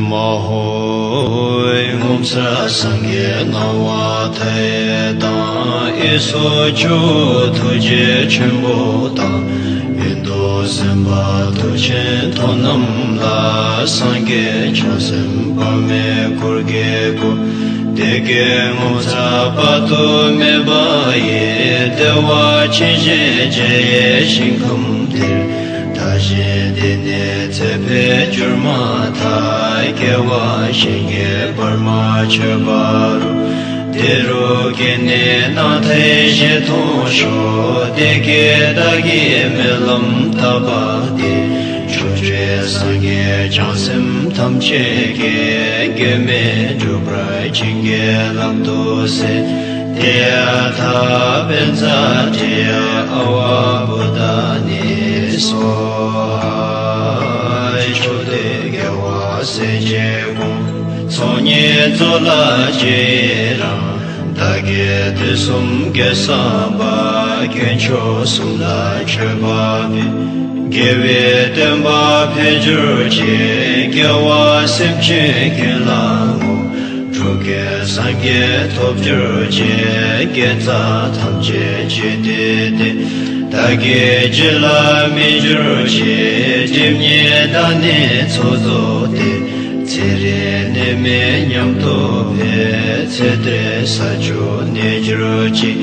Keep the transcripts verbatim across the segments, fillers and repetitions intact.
མ་ཧོ། ངོ་མཚར་སངས་རྒྱས་སྣང་བ་མཐའ་ཡས་དང་། གཡས་སུ་ཇོ་བོ་ཐུགས་རྗེ་ཆེན་པོ་དང་། གཡོན་དུ་སེམས་དཔའ་མཐུ་ཆེན་ཐོབ་རྣམས་ལ། སངས་རྒྱས་བྱང་སེམས་དཔག་མེད་འཁོར་གྱིས་བསྐོར། བདེ་དགེ་ངོ་མཚར་དཔག་ཏུ་མེད་པ་ཡི། བདེ་བ་ཅན་ཞེས་བྱ་བའི་ཞིང་ཁམས་དེར། བདག་གཞན་འདི་ནས་ཚེ་འཕོས་གྱུར་མ་ཐག། སྐྱེ་བ་གཞན་གྱིས་བར་མ་ཆོད་པ་རུ། དེ་རུ་སྐྱེས་ནས་སྣང་མཐའི་ཞལ་མཐོང་ཤོག། བདེ་དགེ་བདག་གིས་སྨོན་ལམ་བཏབ་པ་དེ། ཕྱོགས་བཅུའི་སངས་རྒྱས་བྱང་སེམས་ཐམས་ཅད་ཀྱིས། གེགས་མེད་འགྲུབ་པར་བྱིན་གྱིས་བརླབ་ཏུ་གསོལ། ཏདྱ་ཐཱ། པཉྩ་དྲི་ཡ་ཨ་ཝ་བོ་དྷ་ནི་སྭཱ་ཧཱ། ཕྱོགས་དུས་རྒྱལ་བ་སྲས་བཅས་དགོངས། ཚོགས་གཉིས་རྫོགས་ལ་རྗེས་ཡི་རང་། བདག་གིས་དུས་གསུམ་དགེ་བསགས་པ། དཀོན་མཆོག་གསུམ་ལ་མཆོད་པ་འབུལ། དགེ་བའི་བསྟན་པ་འཕེལ་གྱུར་ཅིག། སྐྱེ་བ་སེམས་ཅན་ཀུན་ལ་བསྔོ། འགྲོ་ཀུན་སངས་རྒྱས་ཐོབ་གྱུར་ཅིག། དགེ་རྩ་ཐམས་ཅད་བྱེད་བདེ་སྟེ། བདག་གི་རྒྱུད་ལ་སྨིན་གྱུར་ཅིག། སྒྲིབ་གཉིས་དག་ནས་ཚོགས་རྫོགས་ཏེ། ཚེ་རིང་ནད་མེད་ཉམས་རྟོགས་འཕེལ། ཚེ་འདིར་ས་བཅུ་གནས་གྱུར་ཅིག།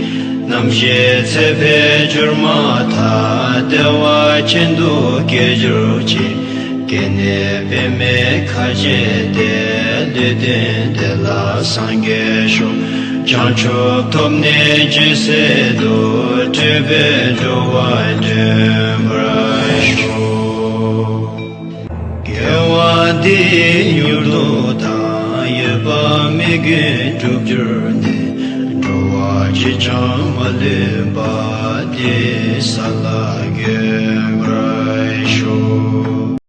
ནམ་ཞིག་ཚེ་འཕོས་གྱུར་མ་ཐག། བདེ་བ་ཅན་དུ་སྐྱེ་གྱུར་ཅིག། སྐྱེས་ནས་པདྨའི་ཁ་བྱེ་སྟེ། ལུས་རྟེན་དེ་ལ་སངས་རྒྱས་ཤོག། བྱང་ཆུབ་ཐོབ་ནས་ཇི་སྲིད་དུ། སྤྲུལ་པས་འགྲོ་བ་འདྲེན་པར་ཤོག། དགེ་བ་འདིས་མྱུར་དུ་བདག། ཡོད་པ་མི་དགེ་འགྲུབ་གྱུར་ནས། འགྲོ་བ་གཅིག་ཀྱང་མ་ལུས་པ། དེ་ས་ལ་